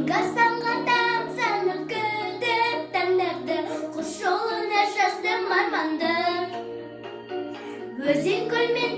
Көк аспанға тамсанып, күтіп таңдарды, құс жолына жаздым арманды. Өзен, көл мен